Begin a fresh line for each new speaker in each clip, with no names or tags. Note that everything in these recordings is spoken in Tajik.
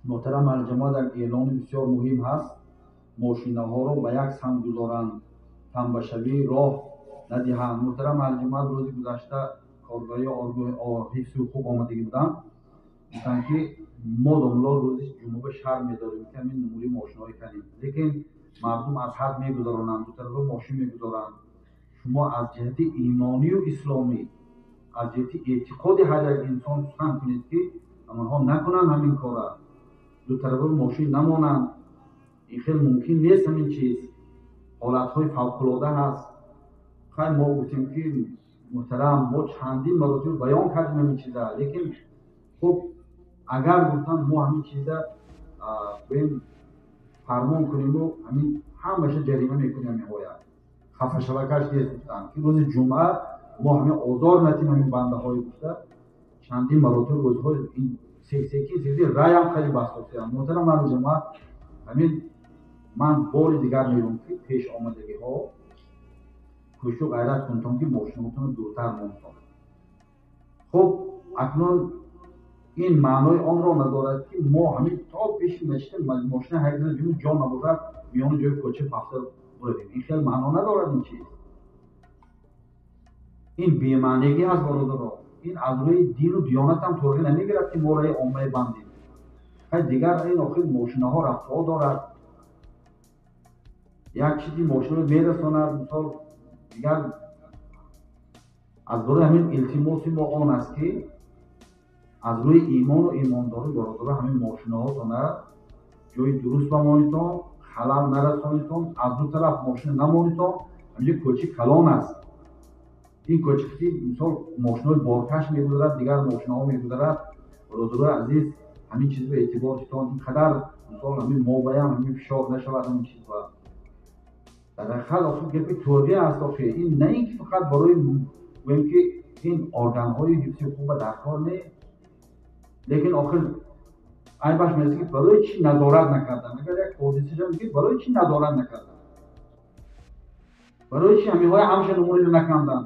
Муҳтарам аҳли ҷамоат, як эълони бисёр муҳим ҳаст. Мошинаҳоро ба як самт гузоранд, тамбашавӣ роҳ надиҳанд. Муҳтарам аҳли ҷамоат, рӯзи гузашта коргоҳи ҳифзи ҳуқуқ омадагӣ буданд, гуфтанд, ки мо домло рӯзи ҷумъа ба шаҳр медорем, ки ҳамин нумури мошинаҳое кардем, лекин мардум аз ҳад мегузаронанд, дутарафа мошин мегузоранд. Шумо аз ҷиҳати имонию исломӣ, аз ҷиҳати эътиқоди ҳар як инсон сухан кунед, ки онҳо накунанд ҳамин кора, дутарафа мошин намонанд. Ин хел мумкин нест ҳамин чиз, ҳолатҳои фавқулода ҳаст. Хай, мо гуфтем, ки муҳтарам, мо чандин маротиба баён кардем ҳамин чиза, лекин хуб, агар гуфтанд, мо ҳамин чиза гӯем фармон куниму ҳамин ҳамаша ҷарима мекунем, ниҳоят хафашавакаш нест. Гуфтанд, ки рӯзи ҷумъа мо ҳамин озор натим ҳамин бандаҳое гуфта, чандин маротиба рӯзҳои ин сексеки секси раям хеле басосиям. Муҳтарам аҳли ҷамоат, ҳамин ман бори дигар мегӯям, ки пеш омадагиҳо кӯшу ғайрат кунтон, ки мошинотонро дуртар монтон. Хуб, акнун ин маънои онро надорад, ки мо ҳамин то пеши масҷид мошина ҳайдана ҷо набошад, миёни ҷои кӯча пафта буравем. Ин хел маъно надорад ин чиз, ин бемаънигӣ ҳаст, бародаро. Ин аз рӯи дину диёнат ҳам тоғӣ намегирад, ки мо раи оммае бандем. Хай, дигар ин охир мошинаҳо рафтҳо дорад, як чизи мошинаро мерасонад, мисол. Дигар аз барои ҳамин илтимоси мо он аст, ки аз рӯи имону имондорӣ, бародаро, ҳамин мошинаҳотона ҷои дуруст бамонитон, халал нарасонитон, аз ду тараф мошина намонитон. Ҳаминҷо кӯчи калон аст, ин кӯчи, мисол, мошинаҳои боркаш мегузарад, дигар мошинаҳо мегузарад. Бародарои азиз, ҳамин чизро эътибор титон. Ин қадар, мисол, ҳамин мобаям ҳамин фишор нашавад ҳамин чиз ба дар ҳақиқат. Охир гапи тоғӣ аст. Охир ин на ин ки фақат барои гӯем, ки ин органҳои ҳифзи ҳуқуқ дар кор не, лекин охир айбаш мерасад, ки барои чӣ назорат накардан? Агар як ҳодиса шавад, ки барои чӣ назорат накардан, барои чӣ ҳаминҳои ҳамша нумуриро наканданд,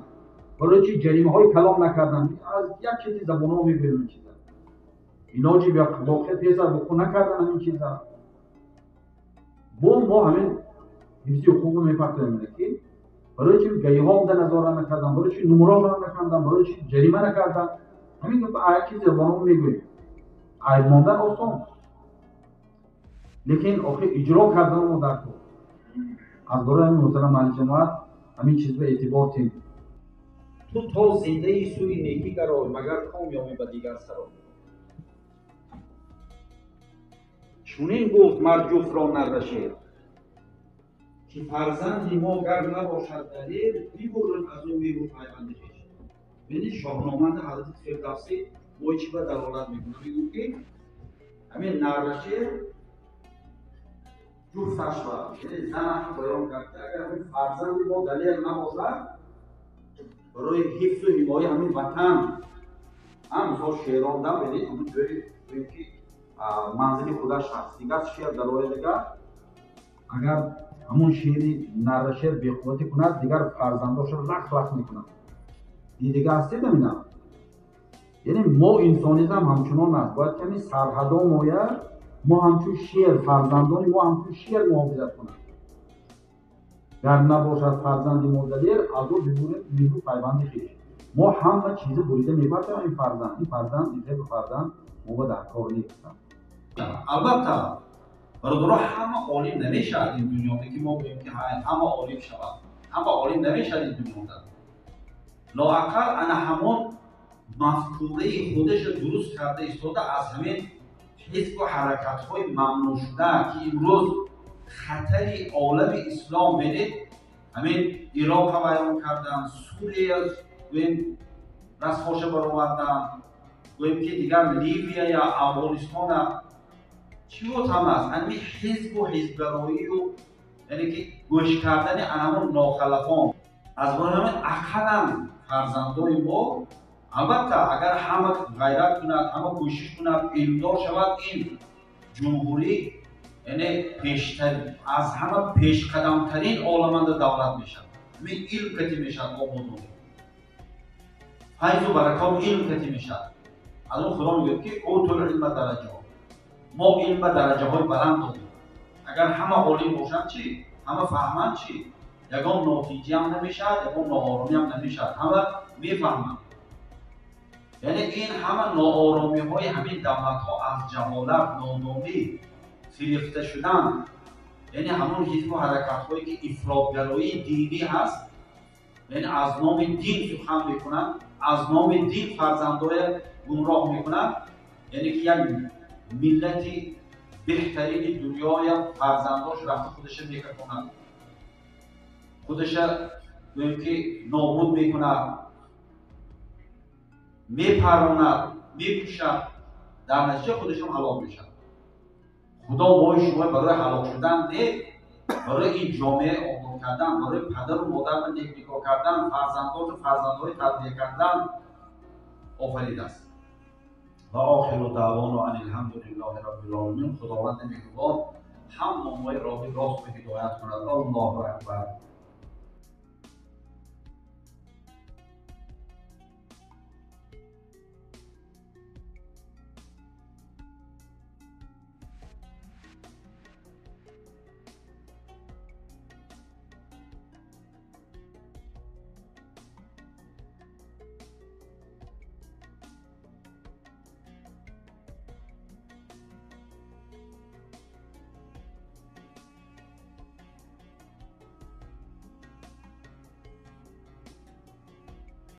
барои чӣ ҷаримаҳои калон накарданд? Аз як чизи забонҳо мегӯем ин чиза. Илоҷи воқеа пеш аз вуқӯъ накардан ҳамин чиза. Бо мо ҳамин ҳифзи ҳуқуқро мепартоем, ки барои чӣ гаиҳо омда назорат накардан, барои чӣ нумурошонро накандан, барои чӣ ҷарима накардан? Ҳамин як чизи забонҳо мегӯем. Айб мондан осон, лекин охир иҷро кардан мо дар кор. Аз барои ҳамин, муҳтарам аҳли ҷамоат, ҳамин чизро эътибор тем.
Ту то зиндаи сӯи некӣ гарой, магар ком ёбӣ ба дигар сарой. Чунин гуфт марҷуфро наррашер, ки фарзанди мо гар набошад далер, бибурем аз ӯ меҳру пайванди хеш. Бинед, Шоҳноманда ҳазрати Фирдавсӣ бо чӣ ба далолат мекунад? Мегӯяд, ки ҳамин наррашер ҷуфташ ба, яъне занаш баён кард, ки агар ҳамин фарзанди мо далер набошад барои ҳифзу ҳимояи ҳамин ватан, ҳам мисол шерон дам, бинед, ҳамин ҷои гӯем, ки манзили худаш ҳаст, дигар шер дарояд, дигар агар ҳамон шери наррашер беқувватӣ кунад, дигар фарзандошро лахт лахт мекунад. Дидига ҳастед амина? Яъне мо инсонизм ҳамчунон аст, бояд ки ҳамин сарҳадо моя мо ҳамчун шер, фарзандони мо ҳамчун шер муҳофизат кунад. Гар набошад фарзанди мо далер, аз ӯ бибурем меҳру пайванди хеш. Мо ҳама чиза бурида мепартоем. Ин фарзанд, ин фарзанд, ин хел фарзанд мо ба дар кор нест. Албатта, бародаро, ҳама олим намешавад ин дунёда, ки мо гӯем, ки ҳама олим шавад. Ҳама олим намешавад ин дунёда. Лоақал ана ҳамон мафкураи худашро дуруст карда истода, аз ҳамин ҳизбу ҳаракатҳои мамнӯъшуда, ки имрӯз хатари олами ислом, бинед, ҳамин Ироқро вайрон кардан, Сурия гӯем расхоша баровардан, гӯем, ки дигар Ливия я Афғонистона чӣ там аст, ҳамин ҳизбу ҳизбгароию, яъне ки гӯш кардани анамон нохалафон. Аз барои ҳамин ақаллан фарзандои мо, албатта, агар ҳама ғайрат кунад, ҳама кӯшиш кунад, илмдор шавад, ин ҷумҳурӣ, яъне пештар аз ҳама пешқадамтарин оламанда давлат мешавад. Ҳамин илм кати мешавад ободонӣ, файзу баракот илм кати мешавад. Аз он Худо мегӯяд, ки أوتوا العلم درجات. Мо илм ба дараҷаҳои баланд додем. Агар ҳама олим бошанд чӣ? Ҳама фаҳманд чӣ? Ягон нотинҷиам намешавад, ягон нооромиам намешавад, ҳама мефаҳманд. Яъне ин ҳама нооромиҳои ҳамин давлатҳо аз ҷаҳолат, нодонӣ, фирифта шудан, яъне ҳамон ҳизбу ҳаракатҳое ки ифротгароии динӣ ҳаст, яъне аз номи дин сухан мекунанд, аз номи дин фарзандоя гумроҳ мекунанд, яъне ки як миллати беҳтарини дунёя фарзандош рафта худаша мекаконад, худаша гӯем ки нобуд мекунад, мепаронад, мекушад, дар натиҷа худашам ҳалок мешавад. Худо мои шумо барои ҳалок шудан не, барои ин ҷомеа обод кардан, барои падару модарро нек нигоҳ кардан, фарзандону фарзандҳои тарбия кардан офаридааст. Ва охиру даъвоно ан алҳамдулиллоҳи роббил оламин. Худованди меҳрубон ҳам номҳои роҳи ростро ҳидоят кунад. Аллоҳу акбар.